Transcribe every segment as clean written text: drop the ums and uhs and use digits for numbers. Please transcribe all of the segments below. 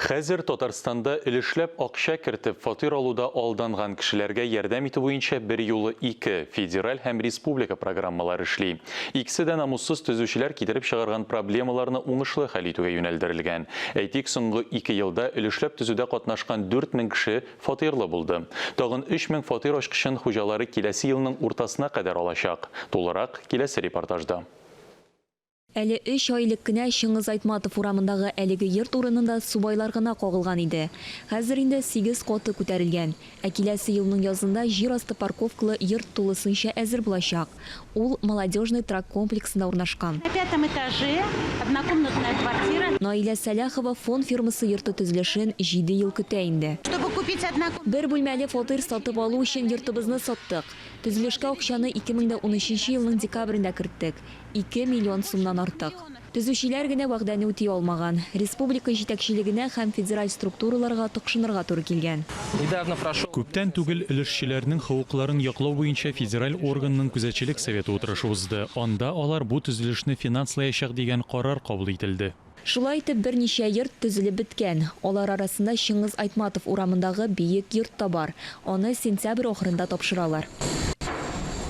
Хәзер Татарстанда өлешләп акча кертеп фатир алуда алданган кешеләргә ярдәм итү буенча берьюлы ике, федераль һәм республика программалары эшли. Икесе дә намуссыз төзүчеләр китереп чыгарган проблемаларны уңышлы хәл итүгә юнәлдерелгән. Әйтик, соңгы ике елда өлешләп төзүдә катнашкан 4000 кеше фатирлы булды. Тагын 3000 фатир ачкычын хуҗалары киләсе елның уртасына кадәр алачак. Тулырак, киләсе репортажда. Әле өч ай элек кенә Чыңгыз Айтматов урамындагы әлеге йорт урынында субайлар гына кагылган иде. Хәзер инде сигез каты күтәрелгән. Ә киләсе елның язында җир асты парковкалы йорт тулысынча әзер булачак. Ул Молодежный торак комплексында урнашкан. На пятом этаже однокомнатная квартира. Наилә Сәлахова Фон фирмасы йорты төзелешен җиде ел көтә инде. Чтобы купить однокомнатную. Бер бүлмәле фатир сатып алу өчен йортыбызны саттык. Төзелешкә акчаны 2013 елның декабрендә керттек. 2 миллион сумнан артык. Төзүчеләр генә вәгъдәне үти алмаган. Республика җитәкчелегенә һәм федераль структураларга тыкшынырга туры килгән. Күптән түгел өлешчеләрнең хокукларын яклау буенча федераль органның күзәтчелек советы утырышы узды, анда алар бу төзелешне финанслаячак дигән карар кабул ителде. Шулай итеп, берничә йорт төзелеп беткән. Алар арасында Чыңгыз Айтматов урамындагы биек йорт та бар. Аны сентябрь ахырында тапшыралар.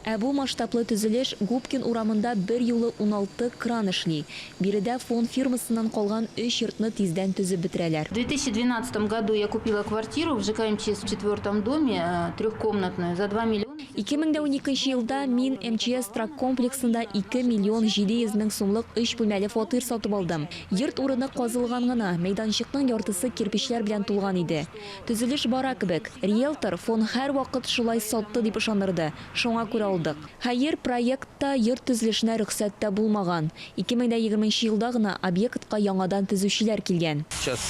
Ә бу масштаблы төзелеш Губкин урамында берьюлы 16 кран эшли. Биредә Фон фирмасыннан калган өч йортны тиздән төзеп бетерәләр. В 2012 году я купила квартиру в ЖК МЧС в четвертом доме, трехкомнатную, за 2 миллиона. 2012 елда мин МЧС торак комплексында 2 миллион 700 мең сумлык өч бүлмәле фатир сатып алдым. Йорт урыны казылган гына, мәйданчыкның яртысы кирпечләр белән тулган иде. Төзелеш бара кебек. Риэлтор фон һәрвакыт шулай сатты дип ышандырды, шуңа күрә алдык. Хәер, проектта йорт төзелешенә рөхсәт тә булмаган. 2020 нче елда гына объектка яңадан төзүчеләр килгән. Сейчас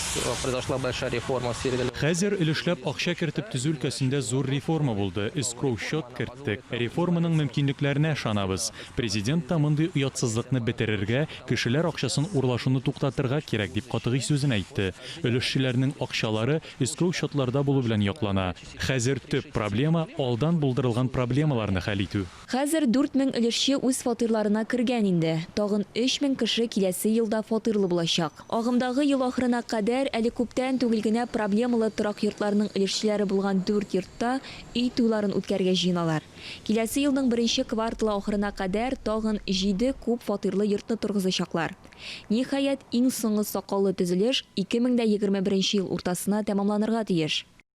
произошла большая реформа в сфере долевого. Хәзер өлешләп акча кертеп төзү өлкәсендә зур реформа булды, эскроу-счет керттек. Реформаның мөмкинлекләренә ышанабыз. Президент та мондый оятсызлыкны бетерергә, кешеләр акчасын урлашуны туктатырга кирәк, дип катгый сүзен әйтте. Өлешчеләрнең акчалары эскроу-счетларда булу белән яклана. Хәзер төп проблема, алдан булдырылган проблемаларны хәл итү. Хәзер 4000 өлешче үз фатирларына кергән инде. Тагын 3000 кеше киләсе елда фатирлы булачак. Агымдагы ел ахырына кадәр әле күптән түгел генә проблемалы торак йортларның өлешчеләре булган дүрт йортта өй туйларын үткәрергә җыеналар. Киләсе елның беренче кварталы ахырына кадәр тагын җиде күп фатирлы йортны торгызачаклар. Ниһаять, иң соңгы сакаллы төзелеш 2021 ел уртасына тәмамланырга тиеш.